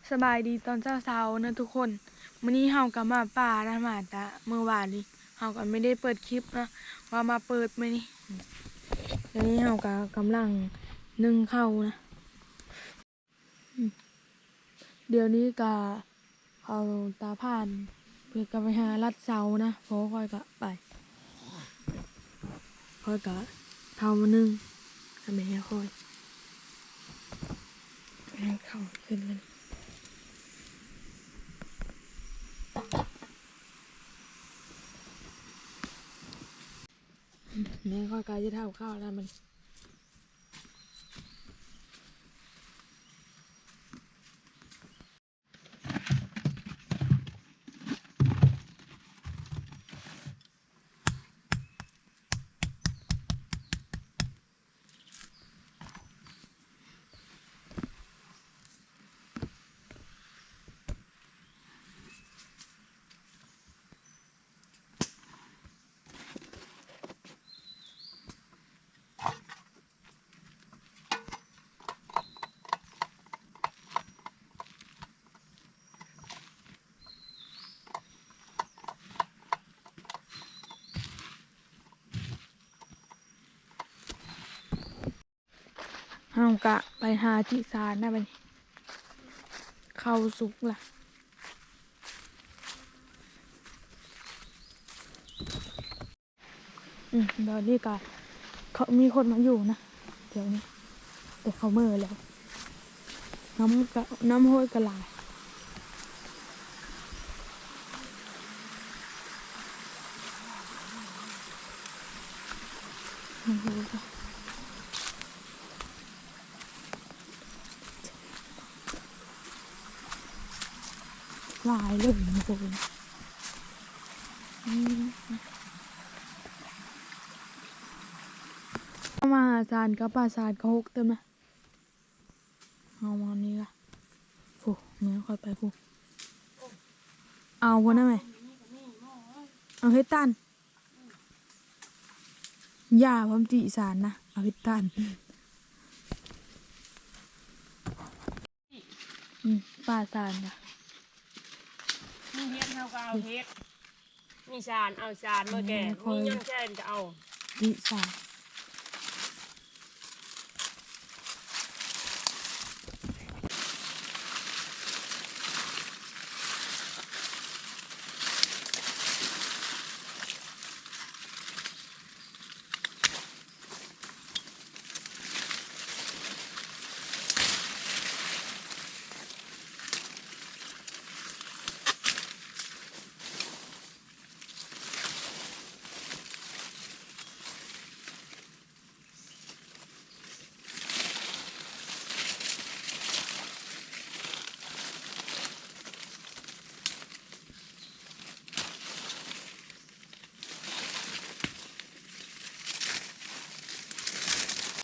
ສະບາຍດີຕອນເຊົ້າໆ ນະທຸກຄົນ. ມື້ນີ້ເຮົາກໍມາປ່ານະ ມາແຕ່ມື້ວານນີ້ ເຮົາກໍໄມ່ໄດ້ເປີດຄລິບນະ ວ່າມາເປີດມື້ນີ້. ດຽວນີ້ເຮົາກໍກຳລັງໜຶ້ງເຂົ້ານະ. ດຽວນີ້ກະເຂົ້າຕາຜ່ານ ເພິ່ນກະໄປຫາລັດເສົານະ ພໍ່ຂ້ອຍກະໄປ ຂ້ອຍກະເຂົ້າມາໜຶ້ງ ໃຫ້ແມ່ຂ້ອຍ ເຂົ້າຂຶ້ນມາ. ແມ່ຂ້ອຍກະຈະເຂົ້າເຂົ້າແລ້ວມັນ. ເຮົາກະໄປຫາຈິສານນະບັດນີ້ ເຂົ້າສຸກລະ. ອືມ ດຽວນີ້ກະ ເຂົາມີຄົນມາຢູ່ນະ ດຽວນີ້ ແຕ່ເຂົາເມືອແລ້ວ. ນ້ຳກະ ນ້ຳຫ້ວຍກະຫຼາຍ. ຫຼາຍເລີຍທຸກຄົນ. ອືມ ເຮົາມາຫາສານກັບປ່າສານກະຫົກເຕີມນະ. ເຮົາມານີ້ລະ ໂອ້ ແມ່ຂ້ອຍໄປພຸ້ນ. ເອົາພຸ້ນນະແມ່ ເອົາເຫັດຕັນ. ຢ່າພ້ອມຈິສານນະ ເອົາເຫັດຕັນ. ອືມ ປ່າສານນະ ມີເຫັດເຮົາກໍເອົາເຫັດ ມີສານເອົາສານມາແກງ ມີຫຍັງແຊນກໍເອົາ ຕິສານ.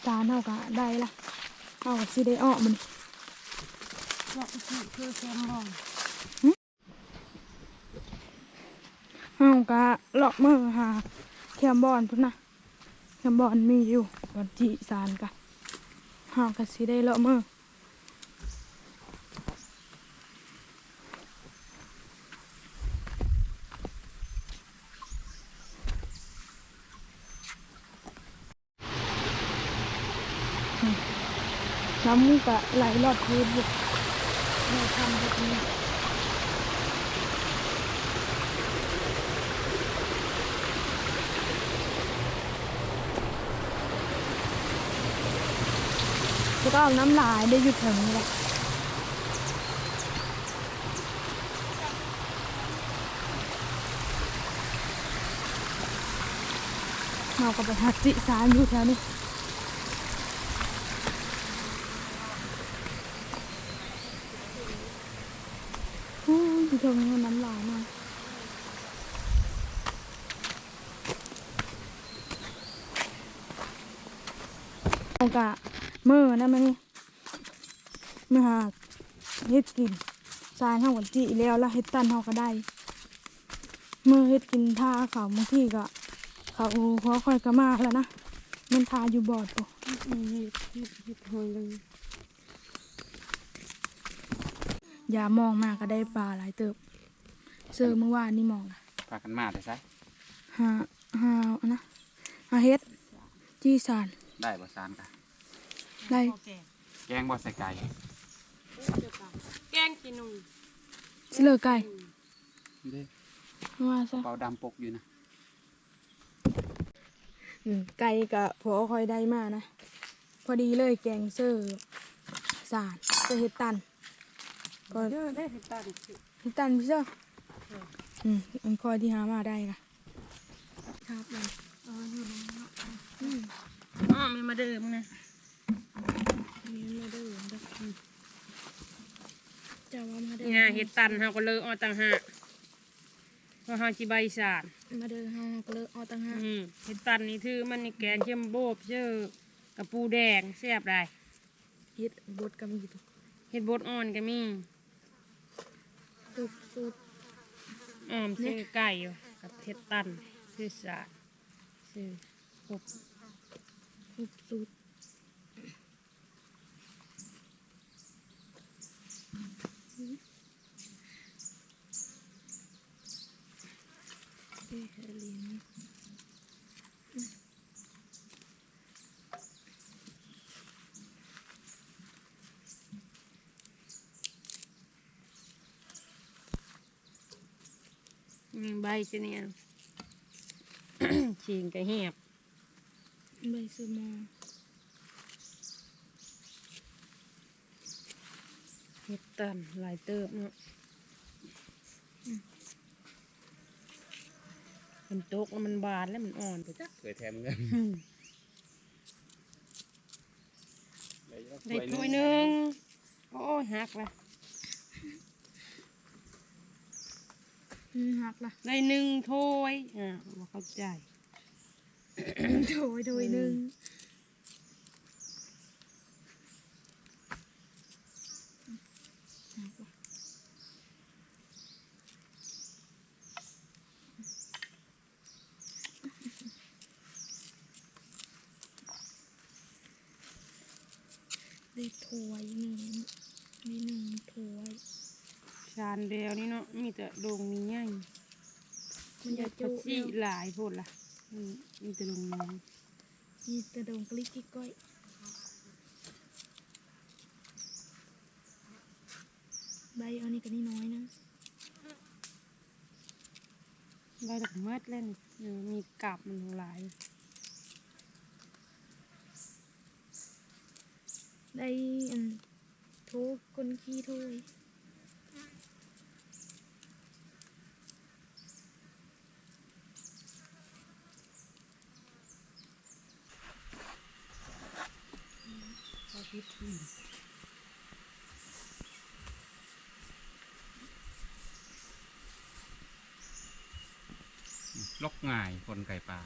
ສານເຮົາກະໄດ້ລະ ເຮົາກະຊິໄດ້ອອກມັນ ເລາະໄປຊື້ຄືແຄມບອນ. ເຮົາກະເລາະເມືອຫາແຄມບອນພຸ້ນນະ ແຄມບອນມີຢູ່ ບ່ອນຈິສານກະ ເຮົາກະຊິໄດ້ເລາະເມືອ. ນ້ຳກະໄຫຼລອດພື້ນຢູ່ ໃນຖ້ຳແບບນີ້ ແລ້ວກໍເອົານ້ຳຫຼາຍໄດ້ຢູ່ແຖວນີ້ແຫຼະ. ເຮົາກໍໄປຫາຈິສານຢູ່ແຖວນີ້ ໂອ້ຍ ຢູ່ເທິງນີ້ນ້ຳຫຼາຍນະ ເຮົາກະເມືອນະມື້ນີ້. ມາຫາເຮັດກິນ ສານເຮົາກໍຈິແລ້ວລະ ເຮັດຕັນເຮົາກໍໄດ້ ມາເຮັດກິນຖ້າເຂົາ ບາງທີກໍເຂົາ ພໍ່ຂ້ອຍກໍມາແລ້ວນະ ແມ່ນຖ້າຢູ່ບອດພຸ້ນ ເຮັດ ເຮັດ ເຮັດຫອຍເລີຍ. ຍາມມອງມາກໍໄດ້ປາຫຼາຍເຕີບ ເຊີມື້ວານນີ້ມອງນະ ພາກັນມາແຕ່ໃສ? ຫາ ຫາອັນນະ ຫາເຫັດຈີ່ສານ. ໄດ້ບໍ່ສານກະ? ໄດ້. ແກງບໍ່ໃສ່ໄກ່? ແກງຂີ້ໜູ ຊິເລີໄກ່. ເດ້ ວ່າຊະ ເປົາດຳປົກຢູ່ນະ. ອືມ ໄກ່ກະພໍຂ້ອຍໄດ້ມານະ ພໍດີເລີຍ ແກງເຊີສານ ເຊີເຫັດຕັນ ກໍເດີ ເຫັດຕັນ ເຫັດຕັນພີ່ເຊີ. ອືມ ອືມ ອັນຂ້ອຍທີ່ຫາມາໄດ້ກະ ຄັບມັນ ເອີ ຢູ່ໃນນັ້ນເນາະ. ອືມ ອ້ອ ແມ່ນມາເດີມື້ນະ ແມ່ນມາເດີເດີ. ອືມ ເຈົ້າວ່າມາເດີ ນີ້ນະ ເຫັດຕັນເຮົາກໍເລີອອກຕ່າງຫາກ ເພາະເຮົາຊິໄບສານ. ມາເດີ ເຮົາກໍເລີອອກຕ່າງຫາກ. ອືມ ເຫັດຕັນນີ້ຖືມັນນີ້ແກງເຄັມໂບບເຊີ ກະປູແດງ ແຊບຫຼາຍ. ເຫັດບົດກໍມີ ເຫັດບົດອ່ອນກໍມີ ຄົບສຸດ. ອ້ອມເຊີໄກ່ຢູ່ ກັບເຫັດຕັນ ເຊີສານ ເຊີຄົບ ຄົບສຸດ. ອືມ ໃບຊະນີ້ ຊິງກະແຮບ ໃບສະມອ ເຫັດຕັນຫຼາຍເຕີບເນາະ. ອືມ ມັນຕົກແລ້ວມັນບານແລ້ວມັນອ່ອນໄປຈັກ ເຄີຍແຖມເງິນ. ອືມ ໄດ້ຖ້ວຍໜຶ່ງ. ໂອ້ຍ ຫັກລະ ອືມ ຫັກລະ ໄດ້ໜຶ່ງຖ້ວຍ. ອ່າ ບໍ່ເຂົ້າໃຈ ໜຶ່ງຖ້ວຍ ຖ້ວຍໜຶ່ງ. ອືມ ໄດ້ຖ້ວຍໜຶ່ງ ໄດ້ໜຶ່ງຖ້ວຍ. ຊານແດວນີ້ເນາະ ມີແຕ່ດົງໃຫຍ່ ມັນຈະຈຸ ຊິຫຼາຍໂພດລະ. ອືມ ມີແຕ່ດົງໃຫຍ່ ມີແຕ່ດົງກະລິກກິກກ້ອຍ. ໃບອັນນີ້ກໍນ້ອຍໆນະ ໃບລະກໍໝົດແລ້ວນີ້. ເອີ ມີກາບມັນຫຼາຍ ໄດ້ອັນໂທ ຄົນຂີ້ໂທ. ຫຼົກງ່າຍຄົນໄກ່ປ່າ.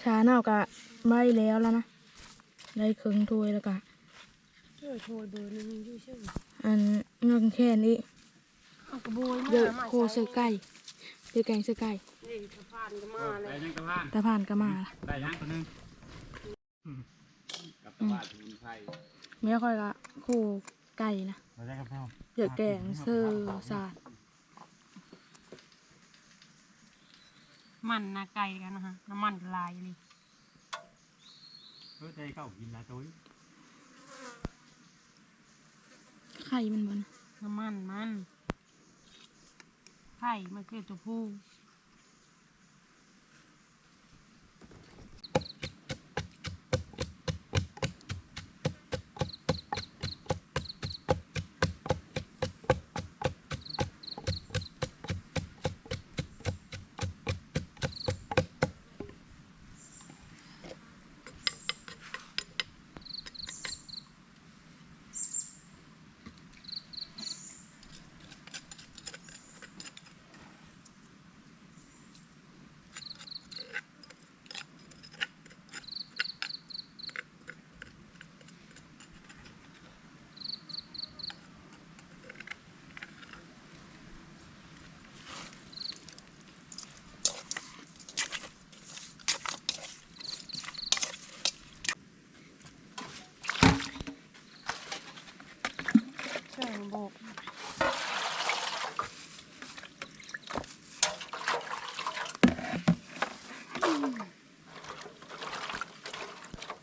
ຊາເຮົາກະໄວ້ແລ້ວລະນະ ໄດ້ເຄິ່ງຖ້ວຍລະກະ ເອີ ຖ້ວຍເບີໜຶ່ງຢູ່ເຊີ ອັນຍັງແຂນອີກ. ເອົາກະໂບຍມາ ເດີ ໂຄໃສ່ໄກ່ ເດີ ແກງໃສ່ໄກ່. ນີ້ຕາພານກໍມາແລ້ວ ຕາພານກໍມາລະ ໄດ້ຫຍັງໂຕໜຶ່ງ ກັບຕາພານສະໝຸນໄພ. ແມ່ຂ້ອຍກະໂຄໄກ່ນະ ເດີ ແກງເຊີສາດ ມັນນະ ໄກ່ກັນນະ ນ້ຳມັນກະຫຼາຍອີ່ຫຼີ. ເອີ ແຕ່ເກົ່າກິນຫຼາຍໂຕຢູ່ ໄຂ່ມັນບໍ່ນະ ນ້ຳມັນມັນ ໄຂ່ມັນຄືໂຕຜູ້.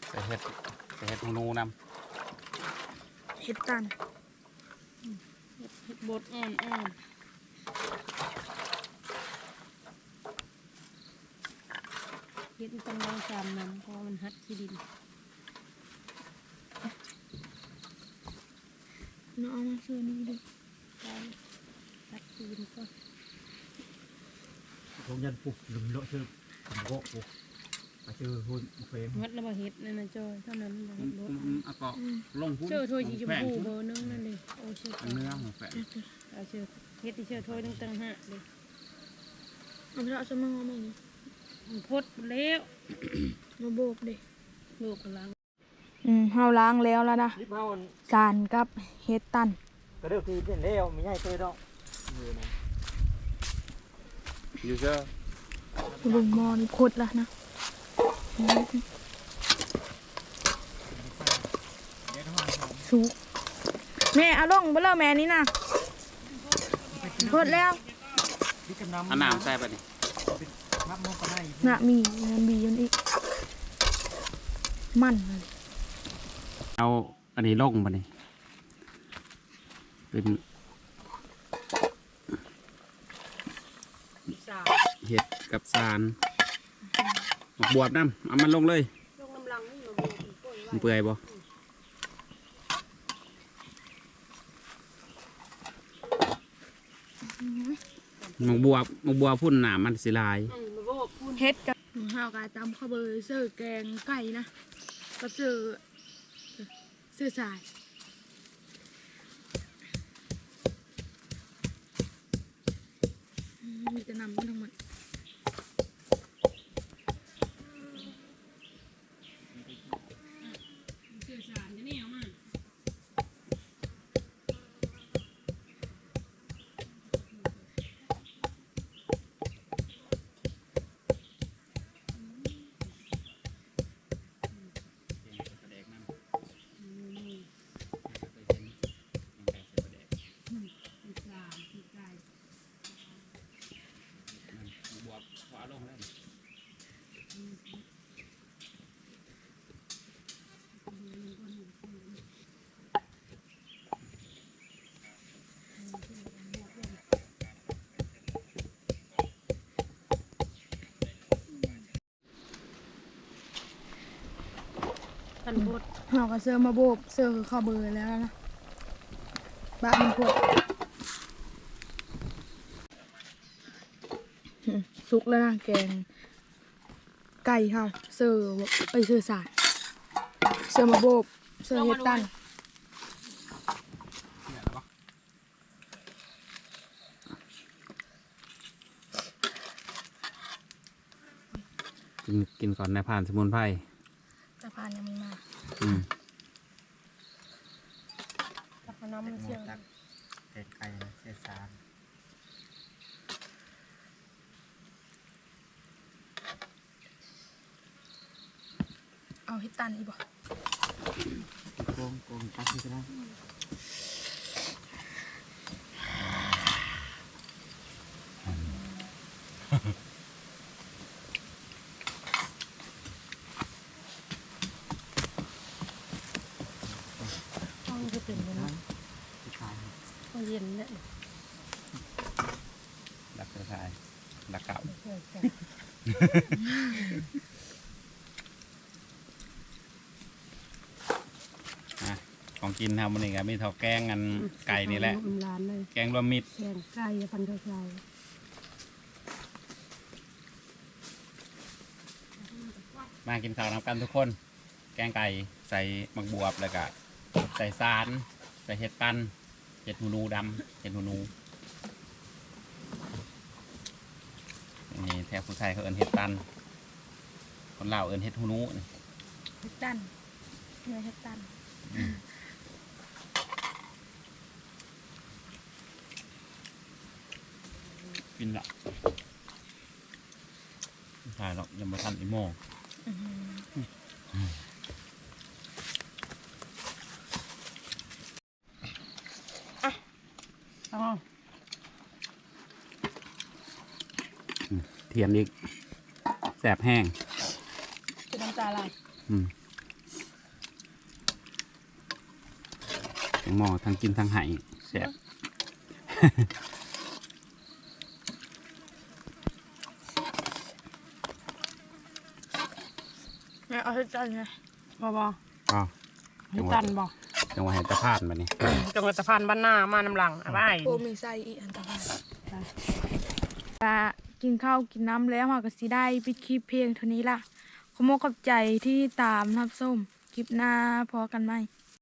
ໃສ່ເຫັດ ໃສ່ເຫັດຫູໜູນຳ ເຫັດຕັນ ເຮັດບົດອ່ອນໆ ເຮັດມັນຕ້ອງໄດ້ສາມນ້ຳ ເພາະວ່າມັນຮັດຂີ້ດິນ. ເນາະ ເອົາມາເຊີນີ້ເດີ ຕັດຕີນກ່ອນ ໂຮງຮຽນປຸບ ລົມເລາະເຊີ ບໍ່ ໂອ້ ມາເຊີໂຮງແຂວງ ໝົດແລ້ວບໍ່ເຫັດນັ້ນນະ ຈອຍ ເທົ່ານັ້ນບໍ່ເຫັດບົດ ອືມ ອືມ ອາກໍ ອືມ ລົງພຸ້ນ ເຊີຖ້ວຍສີຊົມພູເບີໜຶ່ງນັ້ນເດ ໂອ້ ເຊີ ເອົາເຊີ ເຮັດທີ່ເຊີຖ້ວຍໜຶ່ງຕ່າງຫາກເດ ເອົາໄປເອົາສະໝໍມານີ້ ມັນພົດແລ້ວ ມາໂບກເດ ໂບກກຳລັງ. ອືມ ເຮົາລ້າງແລ້ວລະນະ ສານກັບເຫັດຕັນ ກະເລີກທີ່ເປັນແລ້ວ ແມ່ໃຫຍ່ເຕີດອກ ຢູ່ເຊີ ເບິ່ງໝໍ້ນີ້ພົດລະນະ ອືມ ສຸກ ແມ່ເອົາລົງເບີດແມ່ນີ້ນະ ພົດແລ້ວ ເອົານ້ຳໃສ່ບາດນີ້ ນະ ມີ ມີຢູ່ນີ້ ມັນ ເອົາອັນນີ້ລົງບາດນີ້ ເປັນ ເຫັດກັບສານ ໝາກບວບນຳ ເອົາມັນລົງເລີຍ ລົງນຳຫຼັງນີ້ ໝາກບວບມັນເປື່ອຍບໍ່? ອືມ ໝາກບວບ ໝາກບວບພຸ້ນນ້ຳມັນຊິຫຼາຍ ອືມ ໝາກບວບພຸ້ນ ເຫັດກັບ ເຮົາກະຕຳເຂົ້າເບີ ເສີແກງໄກ່ນະ ກັບເສີ ເສືອສາຍ ອືມ ມີແຕ່ນ້ຳມັນທັງໝົດ ເສືອສາຍຈະແນວມາ. ແກງໃສ່ປາແດກນຳ ອືມ ເຄີຍເຫັນ ແກງໄກ່ໃສ່ປາແດກ ອືມ ອີກສາມ ປີກໄກ່ ບວບ ພໍເອົາລົງແລ້ວ ອືມ. ເຮົາກະເສີມາໂບກ ເສີເຂົ້າເບີແລ້ວນະ ບາດມັນພວດ ອືມ ສຸກແລ້ວນະ ແກງໄກ່ເຮົາ ເສີ ເອີຍ ເສີສານ ເສີມາໂບກ ເສີເຫັດຕັນ. ກິນ ກິນກ່ອນ ນາຍພານສະໝຸນໄພ ນາຍພານຍັງບໍ່ມາ ອືມ ຕັກນ້ຳເຊື່ອງ ຕັກແກງໄກ່ເຊື່ອສານ. ເອົາເຫັດຕັນອີກບໍ່? ໂກງ ໂກງຕັກນີ້ກະໄດ້ ຫ້ອງຄືເປັນແບບນີ້ ຫ້ອງເຢັນເດ້ ລັກສະໄຕລ໌ ລັກເກົ່າ ອ່ະ ຂອງກິນເຮົາມື້ນີ້ກະມີເທົ່າແກງອັນ ອືມ ໄກ່ນີ້ແຫຼະ ແກງລວມມິດ ແກງໄກ່ພັນທະໄຊ ມາກິນເຂົ້ານຳກັນທຸກຄົນ. ແກງໄກ່ໃສ່ໝາກບວບ ແລ້ວກະໃສ່ສານ ໃສ່ເຫັດຕັນ ເຫັດຫູໜູດຳ ເຫັດຫູໜູ ນີ້ແທ້ ຜູ້ໄທເຂົາເອີ້ນເຫັດຕັນ ຄົນລາວເອີ້ນເຫັດຫູໜູ ເຫັດຕັນ ເຫັດຕັນ ອືມ ກິນລະ. ຖ່າຍດອກ ຍັງບໍ່ທັນອີ່ໂມງ ອືຮຶ ອ່ະ ອືມ ທຽນອີກ ແຊບແຮງ ກິນນ້ຳຕາໄຫຼ ອືມ ແຕງໂມທັງກິນທັງໄຫ້ ແຊບ ແມ່ເອົາໃຫ້ຈັນແດ່ ບໍ່ ບໍ່ ອ້າວ ໃຫ້ຈັນບໍ່ ຈັງຫວະໃຫ້ຕາພານບັດນີ້ ຈັງຫວະຕາພານບ້ານນາມານຳຫຼັງ ອະໄວ້ ໂອ້ ມີໃສ່ອີກອັນຕາພານ ກະກິນເຂົ້າກິນນ້ຳແລ້ວ ເຮົາກະຊິໄດ້ປິດຄລິບພຽງເທົ່ານີ້ລະ ຂອບອົກຂອບໃຈທີ່ຕາມຮັບຊົມ ຄລິບໜ້າພໍ້ກັນໃໝ່.